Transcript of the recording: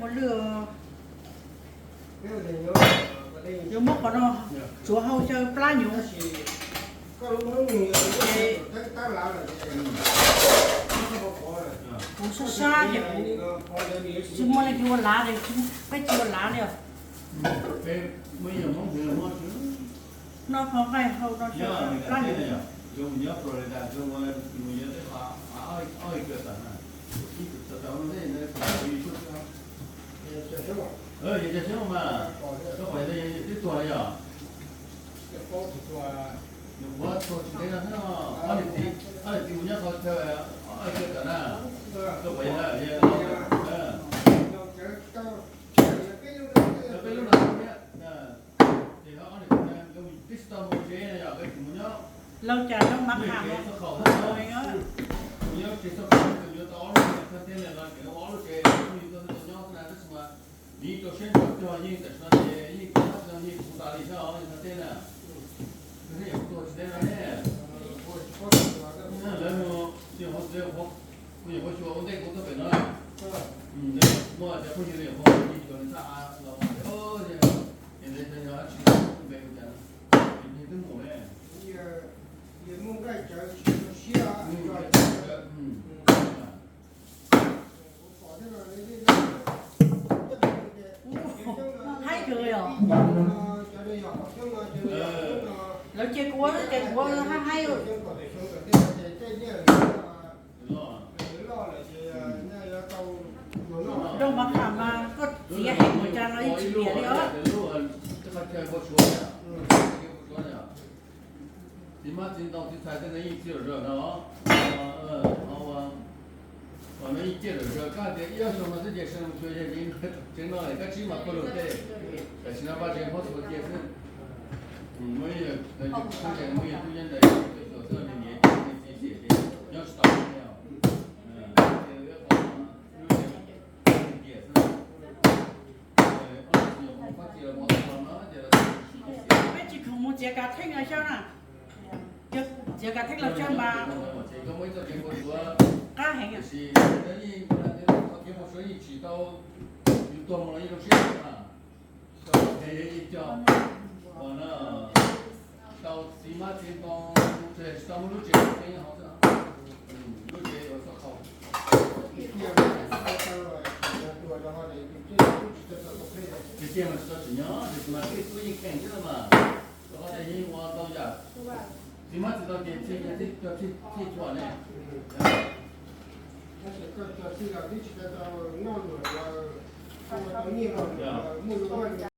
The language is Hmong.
Ua lwj, yuav muab qhov no tsuav hau xyaw plab nyuv. Kuv sab sab ces kuv tsis muaj leej twg ua lav li, peb tsis ua lav li os. No qhov nqaij hau no xyaw plab nyuv. Yog cov xyoob mas, koj pom yog twb tuag li yog. Nws qhuav tuag tsis ntev no xwb no, ob niam txiv, ob niam txiv mus nyob qhov chaw, ob chaw tom na, koj pom yog na, peb lub no thiab, ces ob niam txiv nkawd twb tsis tau mus tsev no yog nkawd tsis mus nyob. Laug cas zoo mas qham txog qhaum, mus nyob tsev txog qhaum, yuav tau ob lub tsev thaj teb no los tsev, ob lub tsev phooj ywg tuaj nyob xwb na, tab sis mas nws yeej rau siab ntso cog, yeej tam sim no ces yeej rau siab ntso, yeej kuv tas li xwb os, thaj teb na. Nws yeej tuag tsis ntev no ne. Lawv mus, kuv nyuam qhuav xyuas ua ntej kuv tuaj pem no, muaj cov phooj ywg li qhuav mus xyuas nws thaj av los, es ntawd yog dab tsi, npe hu cas no, twb mus ne. Haib kawg li os. Lawv cia kuv ua ces kuv ua haib haib. Nrog mas tham mas koj txiav heev ua cas los yeej tsis liam li os. Txiv hmab txiv ntoo txiv ntxhais tej no yeej txiv zam zaws no, no yeej ciaj zam zaws, kab tias ib ob xyoo no xwb ces sawv mus xyuas yawg Yiv tsev no, kab tsib mas pawg lug tej, tam sim no Vaj Tsev Hmoob txhua cia xwb. Muaj ib yawg, muaj ib yawg tub Yeeb ntawd tuaj xyuas xwb, nws niam nws txiv xiam ces nyob tsis tau li os. Lub tsev tiam xwb. Peb tsis khoom mus txiav kav theej los xyov na. Txiav kav theej los xyov mas qab heev. Tau txiv hmab txiv ntoo, tsis tau muaj lub tsev, lub tsev ua txoj qhau. Tiag tiag mas tsis tau tsim nyog, tiam sis mas tej tub yeej kheej xwb mas. Rau qhov tias yeej ua ntau yam, txiv hmab txiv ntoo ces txhij, txhij, txhij tshua ne.